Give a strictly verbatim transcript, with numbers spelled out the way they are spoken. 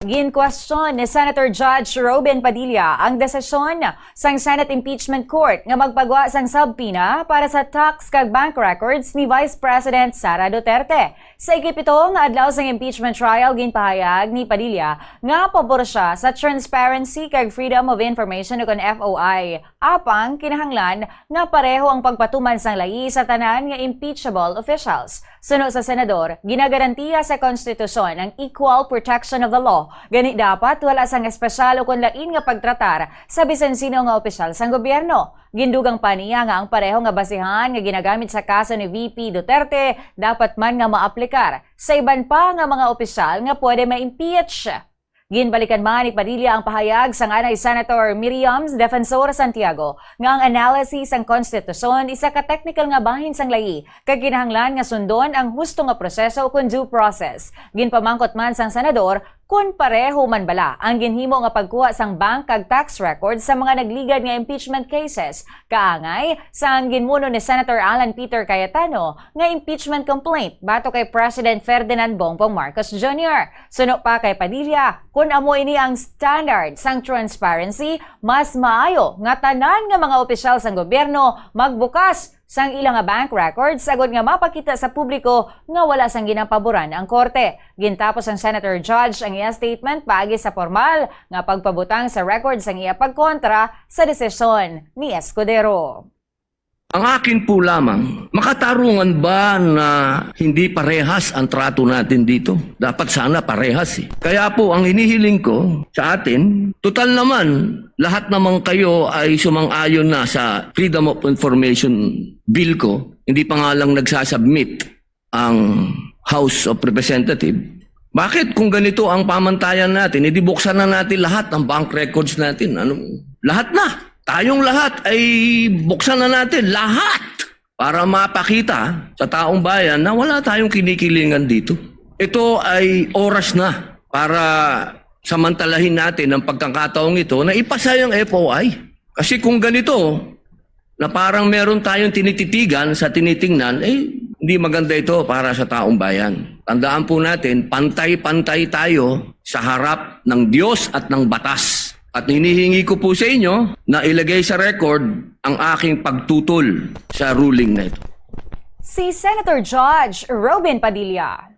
Ginkwestiyon ni Senator Judge Robin Padilla ang desisyon sang Senate Impeachment Court nga magpagwa sang subpoena para sa tax kag bank records ni Vice President Sara Duterte. Sa ikapito nga adlaw sang impeachment trial, ginpahayag ni Padilla nga pabor siya sa transparency kag Freedom of Information ukon F O I. Apang kinahanglan nga pareho ang pagpatuman sang layi sa tanan nga impeachable officials. Suno sa senador, ginagarantiya sa konstitusyon ang equal protection of the law, gani dapat wala sang espesyal ukon lain nga pagtratar sa bisan sino nga opisyal sang gobyerno. Gindugang pa niya nga ang pareho nga basihan nga ginagamit sa kaso ni V P Duterte dapat man nga maaplikar sa iban pa nga mga opisyal nga pwede ma-impeach. Ginbalikan man ni Padilla ang pahayag sang anay Senator Miriam Defensor Santiago nga ang analysis sang konstitusyon isa ka technical nga bahin sang layi kag kinahanglan nga sundon ang husto nga proseso ukon due process. Ginpamangkot man sang senador kon pareho man bala ang ginhimo nga pagkuha sang bank kag tax records sa mga nagligad nga impeachment cases, kaangay sang ginmuno ni Senator Alan Peter Cayetano nga impeachment complaint batok kay President Ferdinand Bongbong Marcos Junior. Suno pa kay Padilla, kun amo ini ang standard sang transparency, mas maayo nga tanan nga mga opisyal sang gobyerno magbukas sang ila nga bank records agod nga mapakita sa publiko nga wala sang ginapaboran ang korte. Gintapos sang Senator Judge ang iya statement paagi sa formal nga pagpabutang sa record sang iya pagkontra sa desisyon ni Escudero. Ang akin po lamang, makatarungan ba na hindi parehas ang trato natin dito? Dapat sana parehas eh. Kaya po ang hinihiling ko sa atin, total naman, lahat naman kayo ay sumang-ayon na sa Freedom of Information Bill ko, hindi pa nga lang nagsasubmit ang House of Representative. Bakit kung ganito ang pamantayan natin, edi buksan na natin lahat ng bank records natin. Ano? Lahat na. Tayong lahat ay buksan na natin. Lahat. Para mapakita sa taong bayan na wala tayong kinikilingan dito. Ito ay oras na para samantalahin natin ang pagkakataong ito na ipasa yung F O I. Kasi kung ganito, na parang meron tayong tinititigan sa tinitingnan, eh, hindi maganda ito para sa taong bayan. Tandaan po natin, pantay-pantay tayo sa harap ng Diyos at ng batas. At hinihingi ko po sa inyo na ilagay sa record ang aking pagtutol sa ruling na ito. Si Senator Judge Robin Padilla.